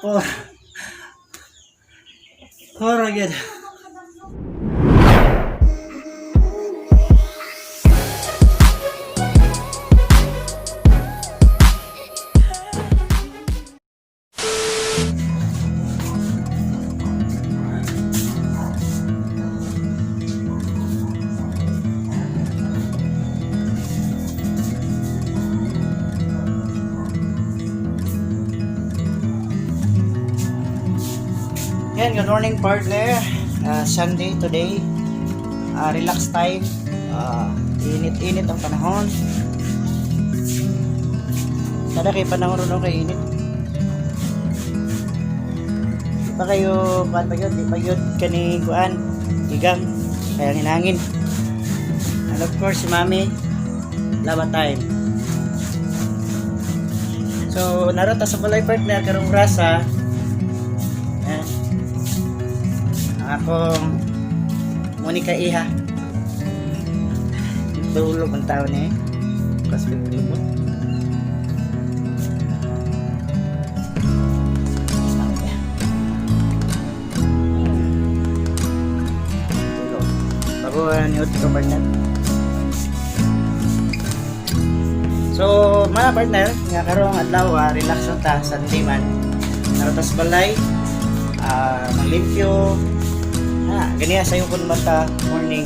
Four. Four again. Yan, good morning, partner. Sunday today. Relax time. Init-init ang panahon. Sada kay panahon ron kay init. Di pa kayo, kuan pa yun, di pa yun kani kuan, igang, kaya hinangin. And of course, si Mami, laba time. So, narata sa balay, partner, karong rasa. Yan. Ang akong Monica Iha. Tulog ang tao niya eh. Kasi tulog. Tulog. Bago niyo ito, partner. So, mga partner, nga karong adlaw, relax lang ta, Sunday man. Naratas balay, manglimpyo, ganiya sa kun mata morning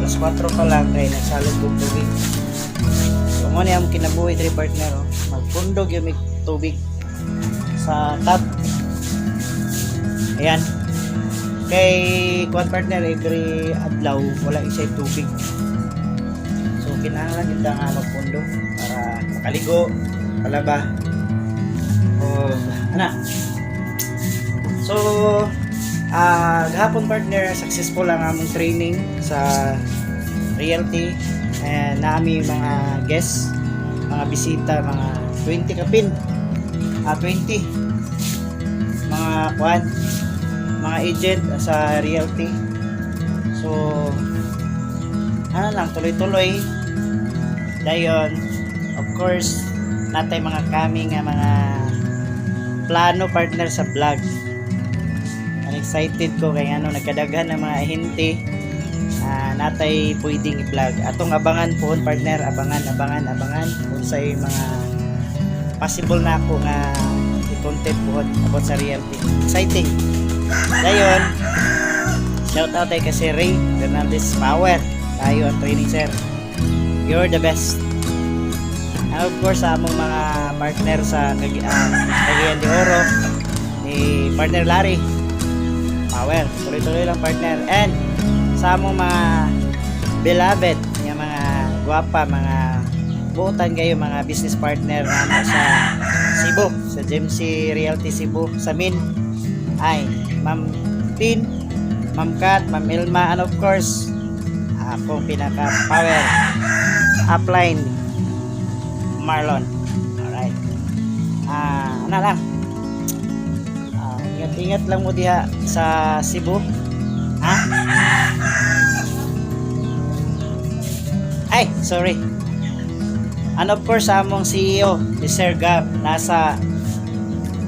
alas 4 pa lang kay nagsalog og tubig. So mo ni ang kinabuhi diri, partner, oh. Magpundog yung may tubig sa tap. Ayan. Kay kuan, partner, every adlaw wala isay tubig. So kinahanglan gyud ta nga magpundo para makaligo, kalaba. O ana. So gahapon, partner, successful ang among training sa realty and naami mga guests, mga bisita, mga 20 kapin. 20 mga kuan, mga agent sa realty. So ano lang, tuloy-tuloy. Dayon, of course, natay mga kami nga mga plano, partner, sa vlog. Ang excited ko kay ano nagkadaghan ng mga ahente natay pwedeng i-vlog. Atong abangan po, partner, abangan, abangan, abangan kung sa mga possible na ako nga i-content po about sa realty. Exciting. Dayon, shout out ay kasi Ray Fernandez Power. Tayo ang training, sir. You're the best. And of course, sa among mga partner sa Cagayan de Oro, ni partner Larry, power. Tuloy-tuloy lang, partner. And sa among mga beloved nga mga gwapa, mga buotan kayo mga business partner namo sa Cebu, sa GMC Realty Cebu, sa Min ay Ma'am Tin, Ma'am Kat, Ma'am Ilma, and of course, akong pinaka power upline Marlon. Alright. Ano lang. Ingat-ingat lang mo diha sa Cebu. Ha? Ay, sorry. And of course, among CEO, si Sir Gab, nasa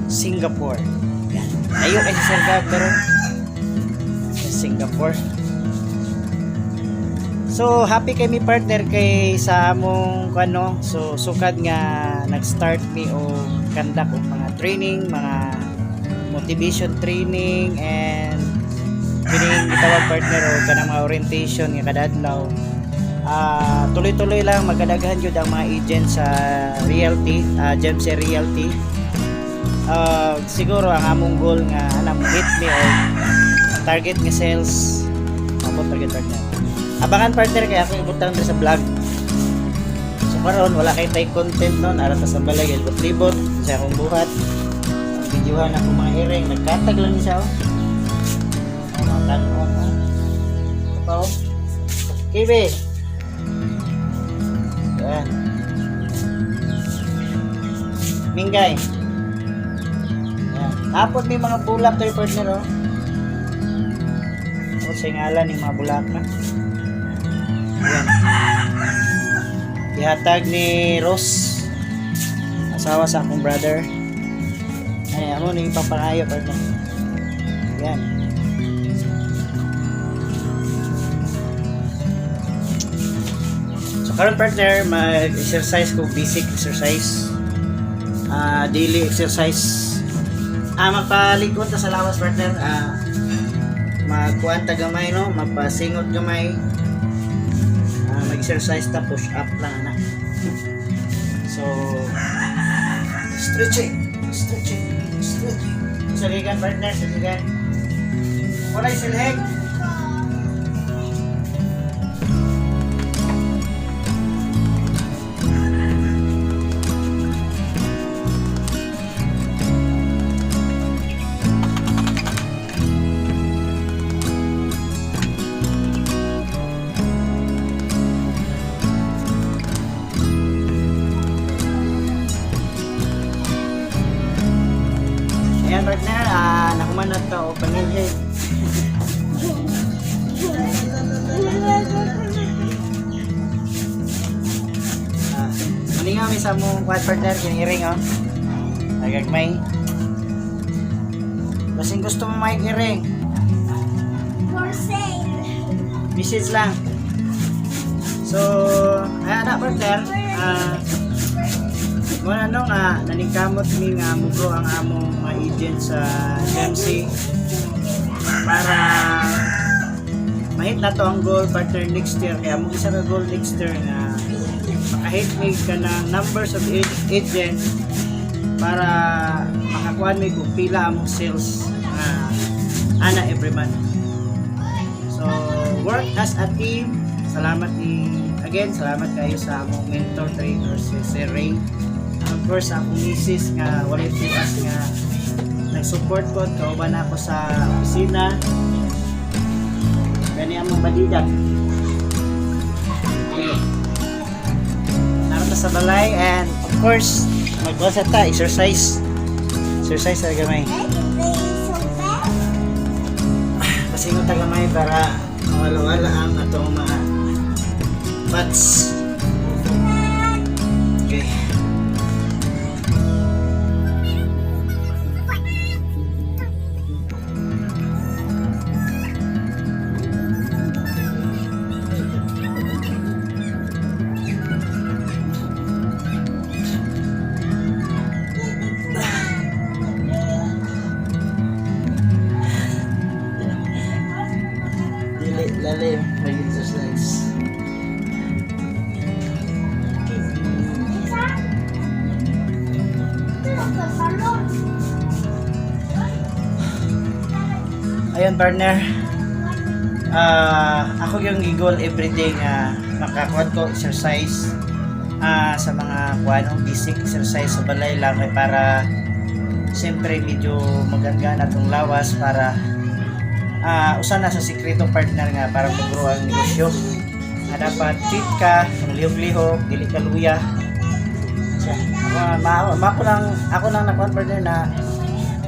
Singapore. Yan. Ayo kay si Sir Gab, pero sa Singapore. So, happy kay mi, partner, kay sa among ano, so sukad nga nag-start mi o conduct og mga training, mga motivation training and kining gitawag, partner, o kanang mga orientation nga kada adlaw. Tuloy-tuloy lang magkadaghan jud ang mga agent sa realty, GMC Realty. Siguro ang among goal nga anam hit mi o target nga sales. Ako target, partner. Abangan, partner, kay ako ibutang diri sa vlog. So karon wala kay tay content noon, ara ta sa balay libot-libot sa akong buhat. Ang videohan ako mga iring nagkatag lang ni siya oh. Oh, mga tan-on oh. Ito pa oh. Kibi. Yan. Mingay. Yan. Tapos may mga bulak tayo, partner, oh. O sa ngalan ni mga bulak na. Yan. Ihatag ni Rose. Asawa sa akong brother. Ay, amo ni papangayo, partner. Yan. So karon, partner, mag-exercise ko, basic exercise. Daily exercise. Magpalikot ta sa lawas, partner. Magkuan ta gamay, no, magpasingot gamay. Mag-exercise ta, push up lang ana. So stretching, stretching, stretching. Saligan, partner, saligan. Walay silhig. Ayan, partner, nakuman na to o panilhig. Muli nga may sa mong quad, partner, kiniring oh. Nagagmay. Basing gusto mo may iring, For sale. Message lang. So, ayan na, partner. Muna no nga naningkamot mi nga mugro ang among mga agent sa Dempsey para mahit na to ang goal, partner, next year. Kaya mo isa ka goal next year nga makahit mi ka ng numbers of agent para makakuan mi kung pila among sales nga ana every month. So work as a team. Salamat ni again, salamat kayo sa among mentor trainer si Sir Ray. Of course, akong misis nga walay tuas nga nag-support ko at kauban ako sa opisina. Gani among balidag. Okay. Narata sa balay and of course, magwasa ta, exercise. Exercise sa gamay. So bad. Pasingot ta gamay para mawala-wala ang atong mga fats. Okay. Dili lalim mag-exercise. Isa. Ito sa salon. Ayun, partner. Ako yung gigol everyday nga makakuan ko exercise sa mga kuan basic exercise sa balay lang kay para siyempre medyo maganda na tong lawas para usa na sa sikreto, partner, nga para mag-grow ang negosyo nga dapat fit ka, lihok-lihok, dili ka luya. Siya. Ako lang nakuan, partner, na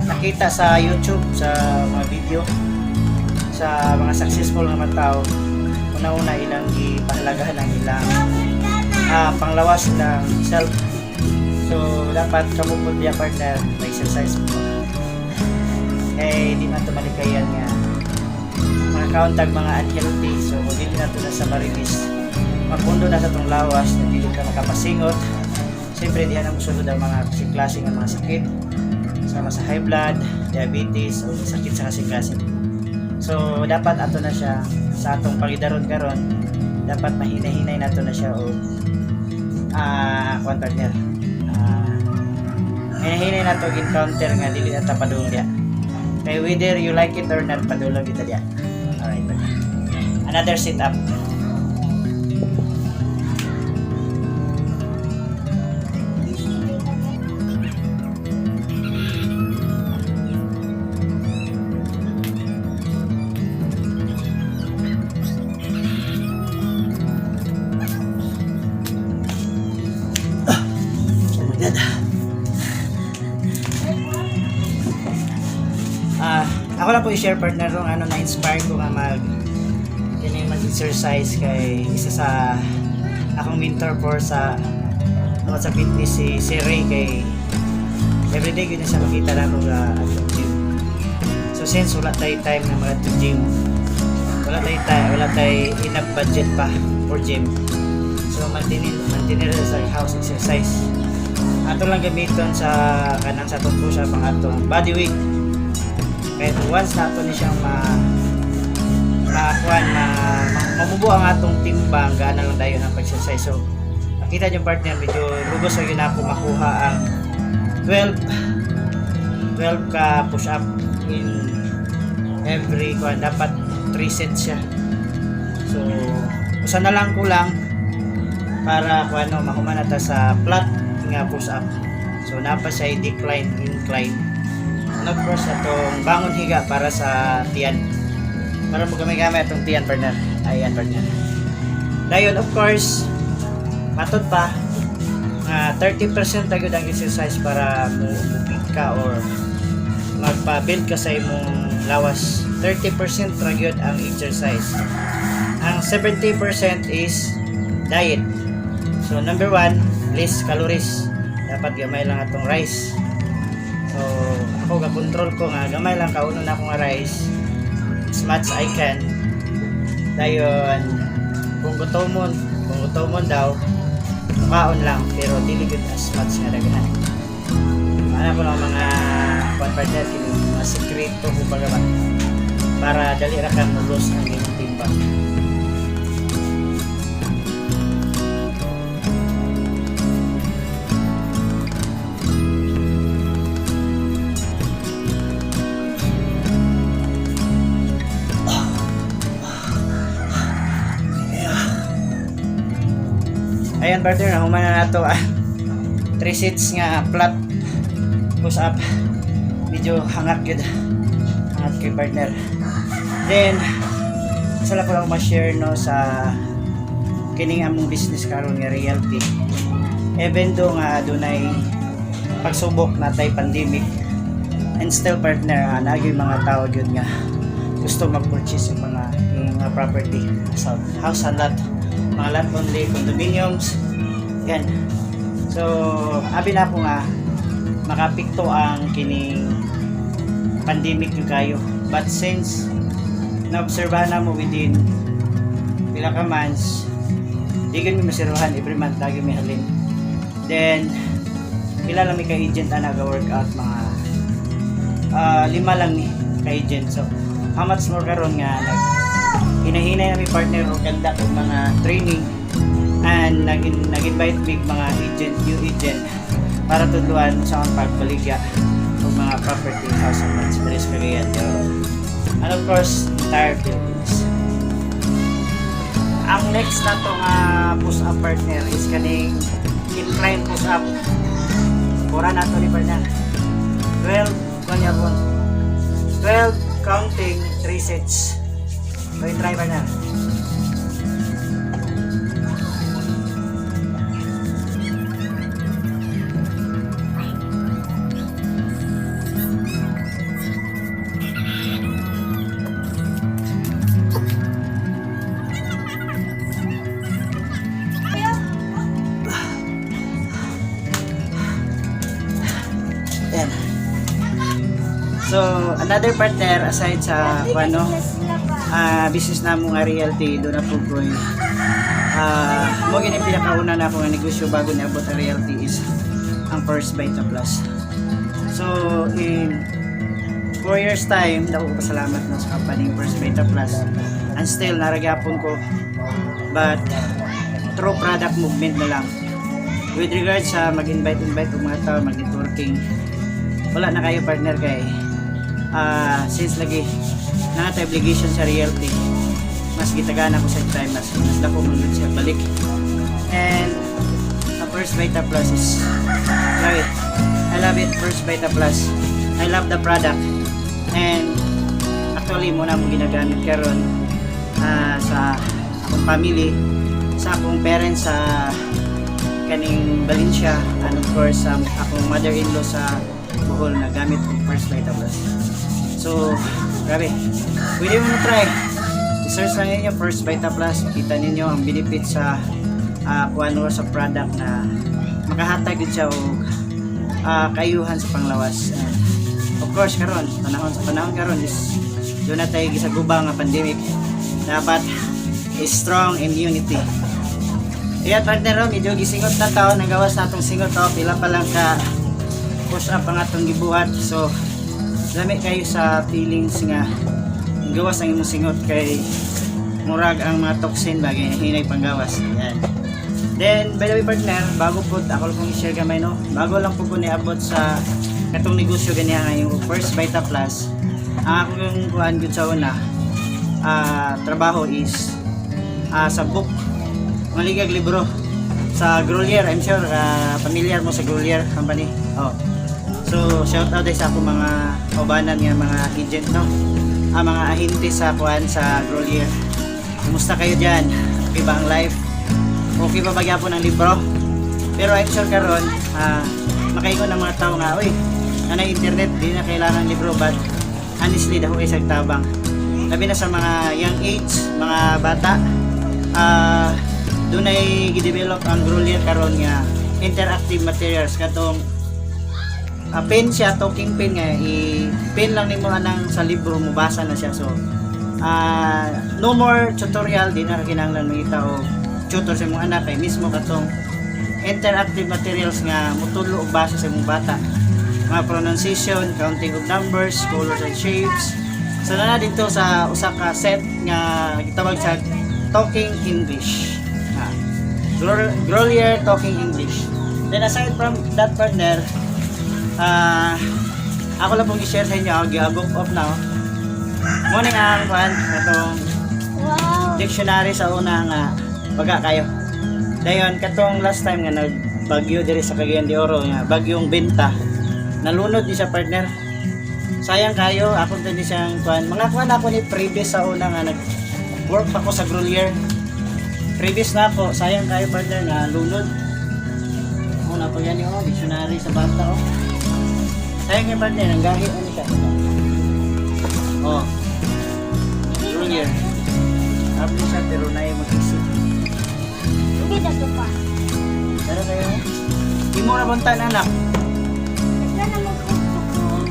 nakita sa YouTube, sa mga video sa mga successful nga mga tao, una-una ilang gipahalagahan ang ilang panglawas ng self. So dapat kamo po diya, partner, may exercise mo kay di man to malikayan nga makakauntag mga unhealthy. So kung dili na to na sa marinis, mapundo na sa tong lawas na dili ka makapasingot, siyempre diha na mosulod ang mga klase nga mga sakit sama sa high blood, diabetes o sakit sa kasing-kasing. So dapat ato na siya sa atong pagidaron karon, dapat mahinahinay nato na siya o kuan, partner. Hinahinay nato encounter nga dili na ta padulong diya. Kay whether you like it or not, padulong kita diya. Alright, partner. Another sit up. Oh my God. Ako lang po i-share, partner, kung ano na-inspire ko nga mag kini mag-exercise kay isa sa akong mentor for sa tungkol sa fitness, si Ray, kay Everyday gyud na siya makita na ako nga atong gym. So since wala tayo time na mga to gym, wala tayo time, wala tayo enough budget pa for gym. So maintain maintain sa house exercise. Ato lang gamiton sa kanang sa atong push up ang atong body weight. Kaya once na ato ni siyang ma kuan ma mamubo ang atong timbang, gaana lang dayon ang pag-exercise. So makita niyo, partner, medyo lugos ra gyud ako makuha ang 12 ka push up in every kuan. Dapat 3 sets siya. So usa na lang kulang para kung ano mahuman na ta sa flat nga push up. So napa siya decline, incline, and of course atong bangon higa para sa tiyan, para mo gamay-gamay atong tiyan, partner. Ayan, partner. Dayon, of course, matod pa nga 30% na gyud ang exercise para mo fit ka or magpa-build ka sa imong lawas. 30% ra gyud ang exercise, ang 70% is diet. So number one, less calories. Dapat gamay lang atong rice. So ako, ga-control ko nga gamay lang kaunon ako nga rice as much I can. Dayon kung gutomon daw, kaon lang, pero dili gud as much nga daghan. Ana ko lang mga kuan, partner, kini mga sekreto kumbaga ba, para dali ra ka mo-lose ang imong timbang. Ayan, partner, nahuman na nato ah. 3 sets nga flat push up. Medyo hangat gyud. Hangat kay, partner. Then isa lang ko lang ma-share, no, sa kining among business karon nga realty. Even though nga adunay pagsubok natay pandemic and still, partner, naa gyud mga tao gyud nga gusto mag-purchase ng mga property sa house and lot, mga lot only, condominiums yan. So abi na ako nga makapikto ang kining pandemic yung kayo, but since naobserbahan na mo within pila ka months, di gyud mi masiruhan. Every month lagi may halin. Then pila lang mi ka agent na naga-workout, mga lima lang ni ka agent. So how much more karon nga nag hinahinay na mi, partner, og conduct og mga training and nag-invite mig mga agent, new agent, para tudluan sa ang pagbaligya og mga property, house and lots diri sa Cagayan de Oro and of course entire Philippines. Ang next na to nga push up, partner, is kaning incline push up. Pura na to ni partner. 12 kanya po, 12 counting, 3 sets. So i-try, partner. Ayan. So, another, partner, aside sa ano, business na mo nga realty, doon na po ko mo gini pinakauna na ako nga negosyo bago niabot ang realty is ang First Vita Plus. So, in 4 years time, dako ko pasalamat na sa company First Vita Plus. And still, naragyapon ko. But, through product movement na lang. With regards sa mag-invite-invite og mga tao, mag-networking, wala na kayo, partner, kay since lagi naa tay obligation sa realty, mas gitagana ko sa time, mas dako man gud siya balik. And ang First Vita Plus is love it. I love it. First Vita Plus, I love the product. And actually mao na mo ginagamit karon sa akong family, sa akong parents sa kaning Valencia, and of course sa akong mother-in-law sa Bohol na gamit kong First Vita Plus. So grabe, pwede mo na try. I-search lang ninyo First Vita Plus, kita ninyo ang benefit sa kung ano sa product na makahatag yun siya og Kaayuhan sa panglawas. And of course, karon, panahon sa panahon karon is duna tay gisaguba nga pandemic. Dapat is strong immunity. Kaya partner, oh, medyo gisingot na tao, nagawas na atong singot, oh, pila pa lang ka push up ang atong gibuhat. So, lami kayo sa feelings nga gawas ang imong singot kay murag ang mga toxin bagay hinay panggawas. Yan. Then, by the way partner, bago po, ako lang pong i-share gamay, no? Bago lang po ko niabot sa katong negosyo ganiya nga yung First Vita Plus, ang akong kuhan gud sa una, trabaho is sa book, maligag libro sa Grolier. I'm sure familiar mo sa Grolier company. Oh. So, shout out din sa akong mga kaubanan nga mga agent, no? Ang mga ahente sa kuan sa Grolier. Kumusta kayo diyan? Okay ba ang life? Okay ba magyapon ang libro? Pero I'm sure karon makaingon ng mga tao nga, "Uy, anay internet, di na kailangan libro," but honestly, dako kay sa tabang. Labi na sa mga young age, mga bata, dunay gidevelop ang Grolier karon nga interactive materials katong pen siya, talking pen nga i-pen lang nimo anang sa libro, mobasa na siya. So, no more tutorial, di na ka kinahanglan mangita og tutor sa imong anak kay mismo katong interactive materials nga mutudlo og basa sa imong bata. Mga pronunciation, counting of numbers, colors and shapes. So na dito sa usa ka set nga gitawag sa Talking English. Grolier Talking English. Then aside from that partner, ako lang pong i-share sa inyo, gi-book off na. Oh. Morning ang kuan katong dictionary sa una nga baga kayo. Dayon katong last time nga nagbagyo diri sa Cagayan de Oro nga bagyong Benta. Nalunod ni siya partner. Sayang kayo, ako din siyang kuan. Mga kuan ako ni previous sa una nga nag work pa ko sa Grolier. Previous na ako, sayang kayo partner na lunod. Una pa yan oh, dictionary sa bata oh. Sayang kayo partner, ang gahi ano siya. Oh. Grolier. Sabi siya pero na yung mag-isip. Hindi na to pa. Pero kayo, di mo na buntan anak. Nagka na magpupukul.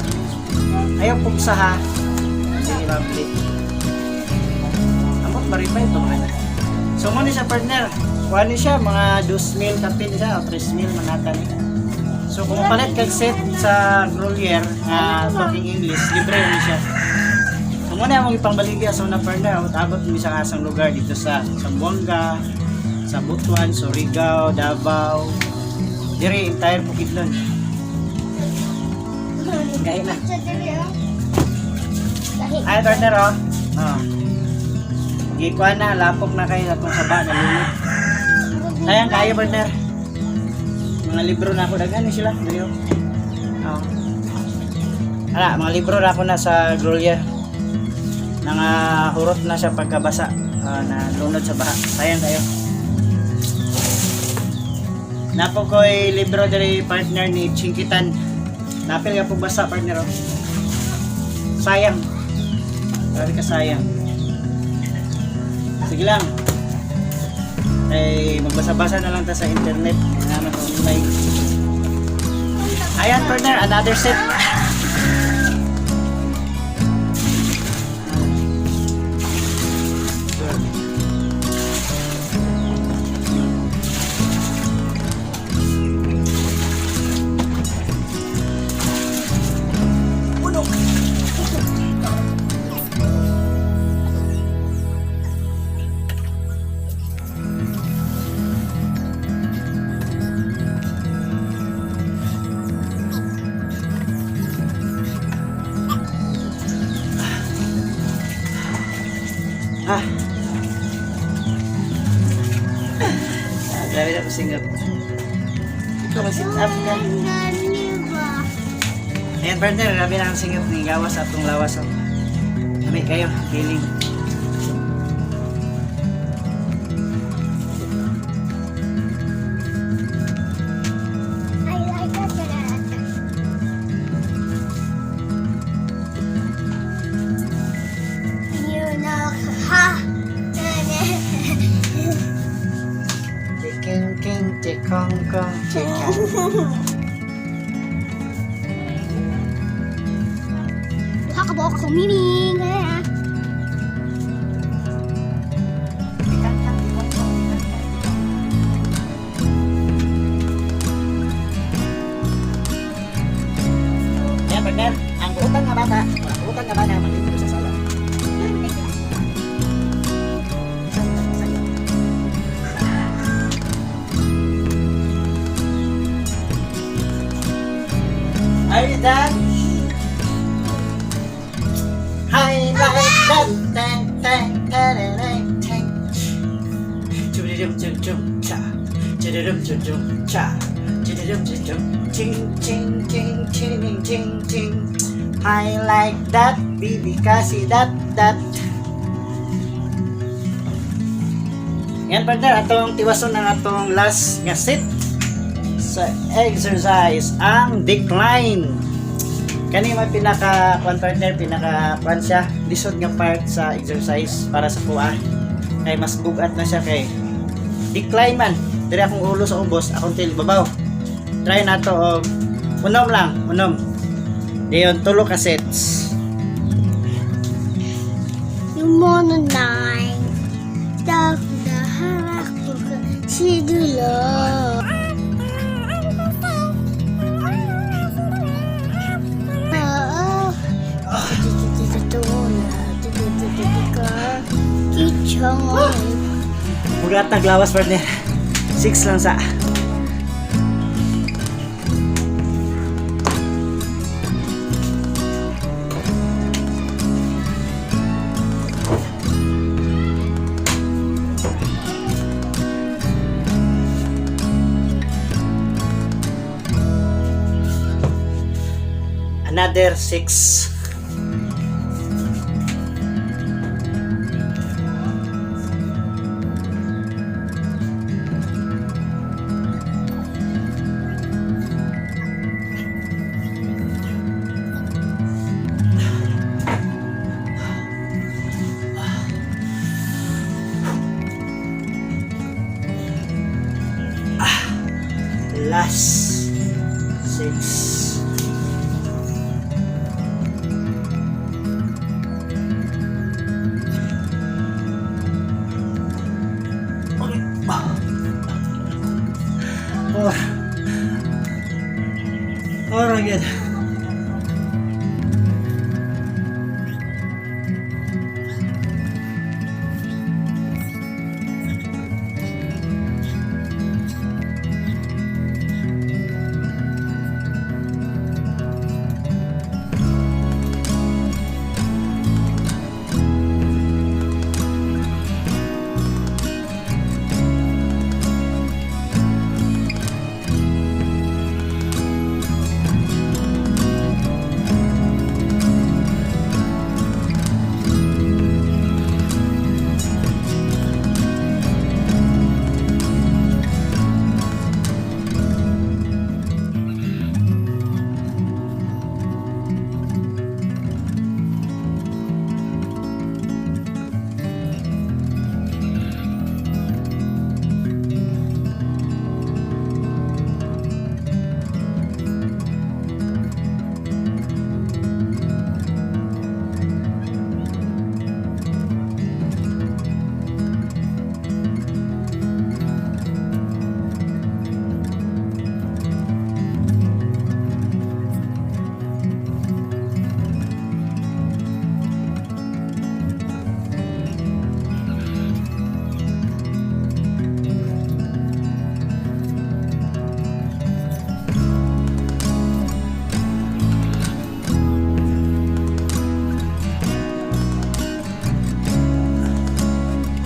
Ayaw pugsa ha. Hindi ni mabli. Amot maripay ito mga. So mo ni siya partner. Kuha ni siya mga 2,000 kapin siya o 3,000 manata ni. So kung palit kag set sa Grolier nga Talking English, libre ni siya. So mo na among ipangbaligya sa una partner, abot abot mi sa asang lugar dito sa Zamboanga, sa Butuan, Surigao, Davao, diri entire Bukidnon. Gahi na. Sa diri oh. Gahi. Ay, partner, oh. Oh. Gikuan na, lapok na kayo atong saba na lunod. Sayang kayo, partner. Mga libro na ako daghan ni sila, diri oh. Oh. Ala, mga libro na ako na sa Grolier. Nanga hurot na siya pagkabasa, na lunod sa baha. Sayang kayo. Napo ko'y libro diri partner ni Chinkitan. Napil ka po basa partner oh. Sayang. Grabe ka sayang. Sige lang. Ay, magbasa-basa na lang ta sa internet. Naman online. Ayan partner, another set. Uno. Ah. Ah, grabe na po singot. Ikaw, mag-sit up ka. Ayan, partner, grabe na ang singot ni gawas sa atong lawas. Oh. Lami kayo, feeling. I like that. You know, ha. Chicken, king, chikong, kong, chicken. Kabuok swimming. Yan, partner. Ang buutan nga bata, ang buutan nga bata, maglingkod sa sala. Are you done? I like that. Tang, tang, tang, tang, tang. Chum, chum, chum, cha. Chum, chum, chum, cha. Chum, chum, chum, ching, ching, ching, ching, ching, ching. I like that, baby, kasi that, that. Yan, partner, atong tiwason ang atong last nga set sa exercise, ang decline. Kani may pinaka kwan, partner, pinaka kwan siya, lisod nga part sa exercise para sa kuha. Kay mas bugat na siya kay decline man. Dire akong ulo sa ubos, akong tail babaw. Try na to og unom lang, unom. Dayon tulo ka sets. Yung mono nine. Stop the harak sidulo. Bugat na glawas, partner. 6 lang sa. Another 6. Last 6. Okay. Four. Four again.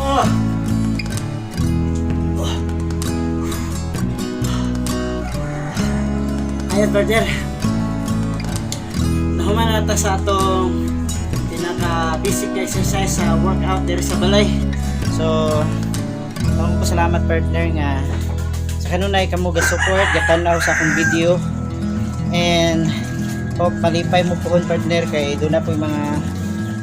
Oh. Oh. Ayan, partner. Nahuman na ta sa atong pinaka basic na exercise sa workout diri sa balay. So, akong pasalamat, partner, nga sa kanunay kamo ga support, gatanaw sa akong video. And hope malipay mo puhon, partner, kay doon na po yung mga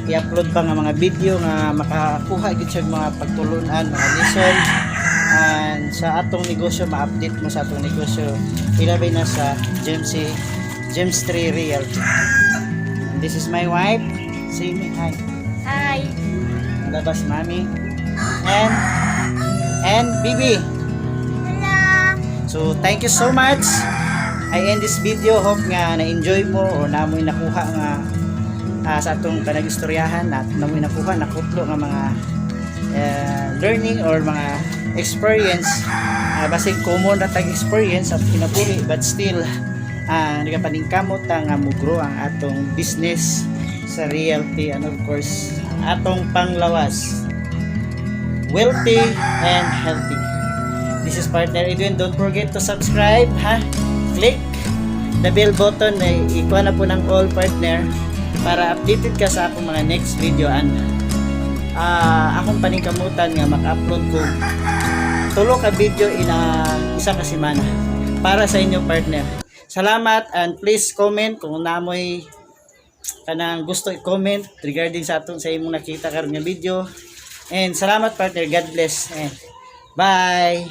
i-upload pa nga mga video nga makakuha gid siya og mga pagtulunan, mga lesson and sa atong negosyo, ma-update mo sa atong negosyo, ilabay na sa James James 3 Realty. This is my wife. Say me hi. Hi. Labas, mami. And Bibi. Hello. So, thank you so much. I end this video. Hope nga na-enjoy mo o namoy nakuha nga sa atong kanagistoryahan na namoy nakuha nakutlo nga mga learning or mga experience, basig common na tag experience at kinabuhi, but still nagapaningkamot ta nga mo-grow ang atong business sa realty and of course atong panglawas wealthy and healthy. This is partner Edwin. Don't forget to subscribe, ha? Click the bell button na ikuha na po ng all, partner, para updated ka sa akong mga next video and akong paningkamutan nga maka-upload ko tulo ka video in a isa ka semana para sa inyo, partner. Salamat and please comment kung namoy kanang gusto i-comment regarding sa atong sa imong nakita karon nga video. And salamat, partner. God bless and bye.